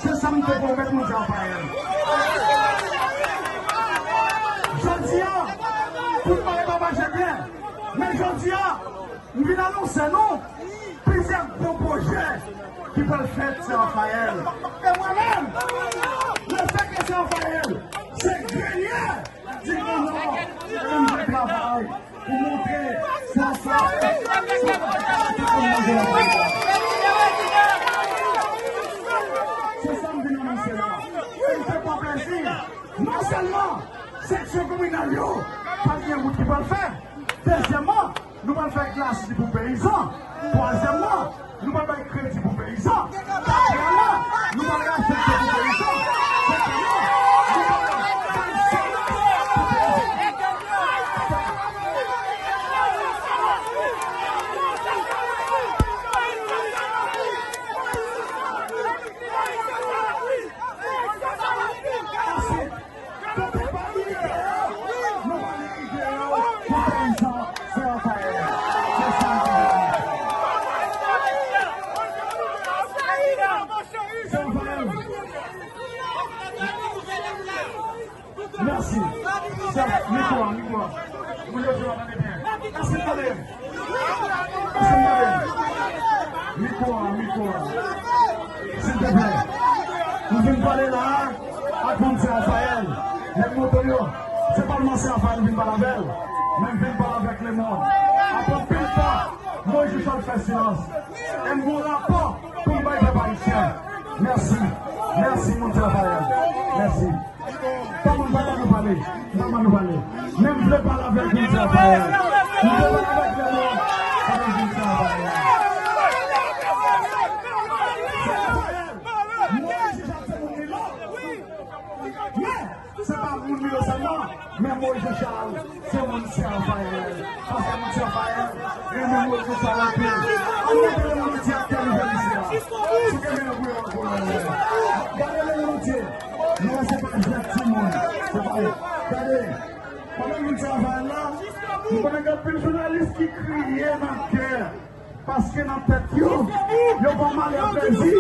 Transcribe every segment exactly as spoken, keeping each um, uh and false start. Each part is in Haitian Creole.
Se sa m te pwomèt moun Rafael. Jodi a, tout bagay pa mache byen. Men jodi a, m vin anonse nou plizyè gwo pwojè ki pral fèt Sè Rafael. E mwen menm, lefètke Sè Rafael se grennye di Gran Nò, e m vle travay pou montre sa, sa, sa, sa, sa, se sa m vin anonse la. E m fè pa plezi. Non sèlman seksyon kominal yo pral gen wout ki pral fè, dezyèmman, nou pral fè glasri pou peyizan, twazyèmman, nou pral bay kredi pou peyizan, katriyèmman, nou pral rache kay pou peyizan, senkyèmman, nou pral bay semans pou peyizan. Kote pa ide yo, nou pale ide yo pou peyizan Sè Rafael. Se sa nou vle. Sè Rafael. Mèsi. Chèf, mikwo a, mikwo a. Moun yo di w ap tande byen. Èske n tande? Èske n tande? Mikwo a, mikwo a. Silvouplè. M vin pale la a ak moun Sè Rafael. Lè m montre yo, se pa sèlman Sè Rafael m vin pale avè l, men m vin pale avèk lemonn. Apre anpil tan, Moyiz Richard fè silans. E m gen yon rapò pou m bay pèp ayisyen. Mèsi. Mèsi, moun Sè Rafael. Mèsi. Pa moun pa ta nou pale. Pa moun nou pale. Men m vle pale avèk moun Sè Rafael. M vle pale avèk lemonn. Avèk moun Sè Rafael. Sè Rafael. Moyiz Richard se moun Milo. Men, se pa moun Milo sèlman, men Moyiz Richard se moun Sè Rafael. Paske moun Sè Rafael renmen Moyiz Richard anpil. Ann montre lemonn nou di aktè nouvèl isi a. Si w gen men nan bouyon an pou nou. Gade lemonn nou di. Nou wè se pa jwèt timoun. Se pa, gade, pandan moun Sè Rafael la, nou konnen gen anpil jounalis ki kriye nan kè. Paske nan tèt yo, yo pran malè plezi.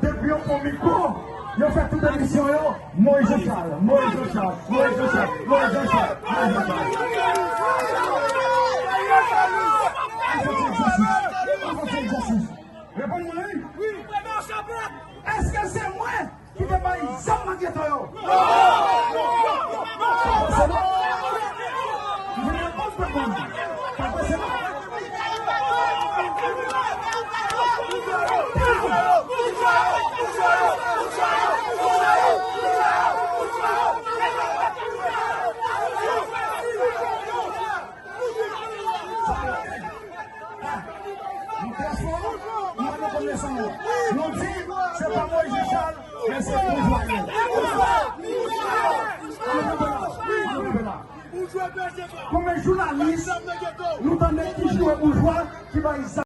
Depi yo pran mikwo, yo fè tout emisyon yo, Moyiz Jan Chal, Moyiz Jan Chal, Moyiz Jan Chal, Moyiz Jan Chal, Moyiz Jan Chal. An fè ti egzèsis. An fè ti egzèsis. Reponn mwen wi. Èske se mwen ki te bay zam nan geto yo? Pa fòseman. M vin reponn pèp mwen. Pa fòseman. Nou trè fò, nou pa nan konn leson yo. Nou di, se pa Moyiz Jan Chal, men se pouvwa yo. Pouvwa! Pouvwa! Ann kanpe la, ann kanpe la. Konbyen jounalis nou tande ki joure boujwa ki bay zam?